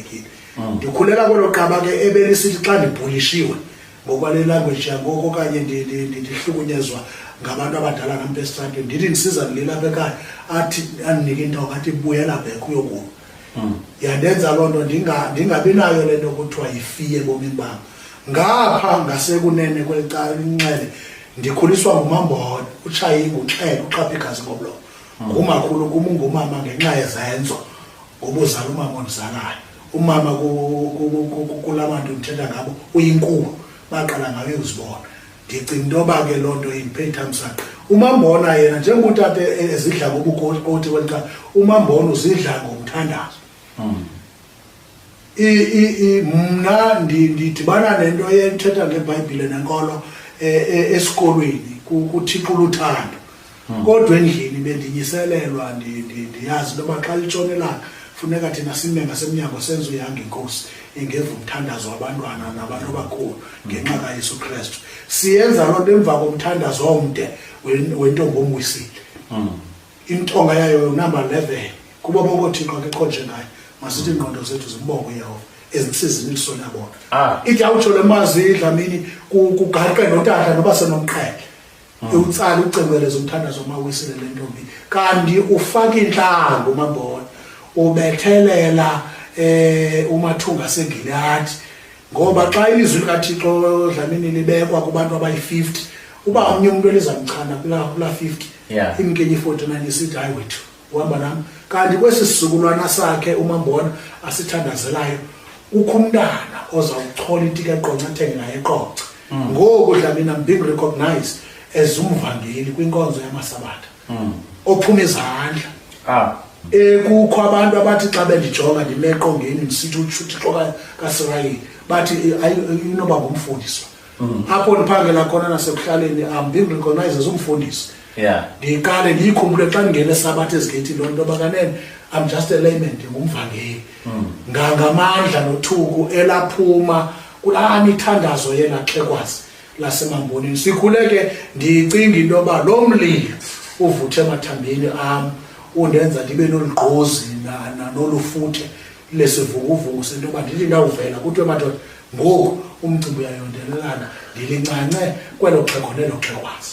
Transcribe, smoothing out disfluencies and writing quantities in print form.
Ekile. Ndikhulela kwelo qaba ke ebelisithi xa ndibhulishiwe ngokwale language yangoku okanye ndihlukunyezwa ngabantu abadala nam esitratweni, ndithi ndisiza ndilila apha ekhaya, athi andinike intonga athi buyela back uyokulwa. Yandenza loo nto ndingabi nayo le nto kuthiwa yifiye ebomini bam. Ngapha ngasekunene kweli cala inxele ndikhuliswa ngumambona, utshayinga, uxele, uxhapha igazi ngomlomo. Ngumakhulu kum, ungumama ngenxa yezenzo. Ngoba uzala umama ondizalayo. Umama kula bantu ndithetha ngabo uyinkulu, baqala ngayo ukuzibona. Ndicinga into yoba ke loo nto indiphe ithamsanqa. Umambona yena njengoba utata ezidla ngobukoti kweli cala, umambona uzidla ngomthandazo. Mna ndidibana nento ethetha ngeBhayibhile nenkolo esikolweni kuThixo uluthando. Kodwa endlini bendinyiselelwa, ndiyazi into yoba xa litshona ilanga funeka thina sime ngasemnyango senze uyanga inkosi ingeva umthandazo wabantwana nabantu abakhulu ngenxa kaYesu Kristu. Siyenza loo nto emva komthandazo omde wentombi omwisile. Intonga yayo number 11. Kubo bonke oothixo akekho njengaye. Masithi iingqondo zethu zimbonge uYehova ezinsizini lisonabona. Ithi awutsho le mazwi Dlamini kugaqe notata noba senomqhele. Ewutsala ucengceleza umthandazo omawisile le ntombi, kanti ufaka inhlangu umambona ubethelela umathunga seGiliyadi, ngoba xa ilizwi likaThixo Dlamini libekwa kubantu abayi-50, uba omnye umuntu elizamchana kula 50, imkenye i-49 isithi hayi wethu uhamba nam. Kanti kwesi sizukulwana sakhe umambona asithandazelayo kukho umntana ozawuchola itiki eqonce athenge naye eqonce. Ngoku Dlamini I'm being recognized as umvangeli kwinkonzo yamasabatha ophuma izandla. Kukho abantu abathi xa bendijonga ndime eqongeni ndisithi uThixo kaSirayeli, bathi inoba ngumfundisi. Apho ndiphangela khona nasekuhlaleni I'm being recognized as umfundisi. Ndiqale ndiyikhumbule xa ndingena esabatha ezigeyithini loo nto yoba kanene I'm just a layman, ndingumvangeli. Ngangamandla nothuku elaphuma kulaa mithandazo yelaa xhekwazi lasemambonini. Sikhule ke ndicinga into yoba lo mlilo uvuthe emathambeni am undenza ndibe nolugqozi nolufuthe lesivunguvungu sento yoba ndithi ndawuvela kuthiwe madoda ngoku umcimbi uyayondelelana, ndilincance kwelo xhego nelo xhekwazi.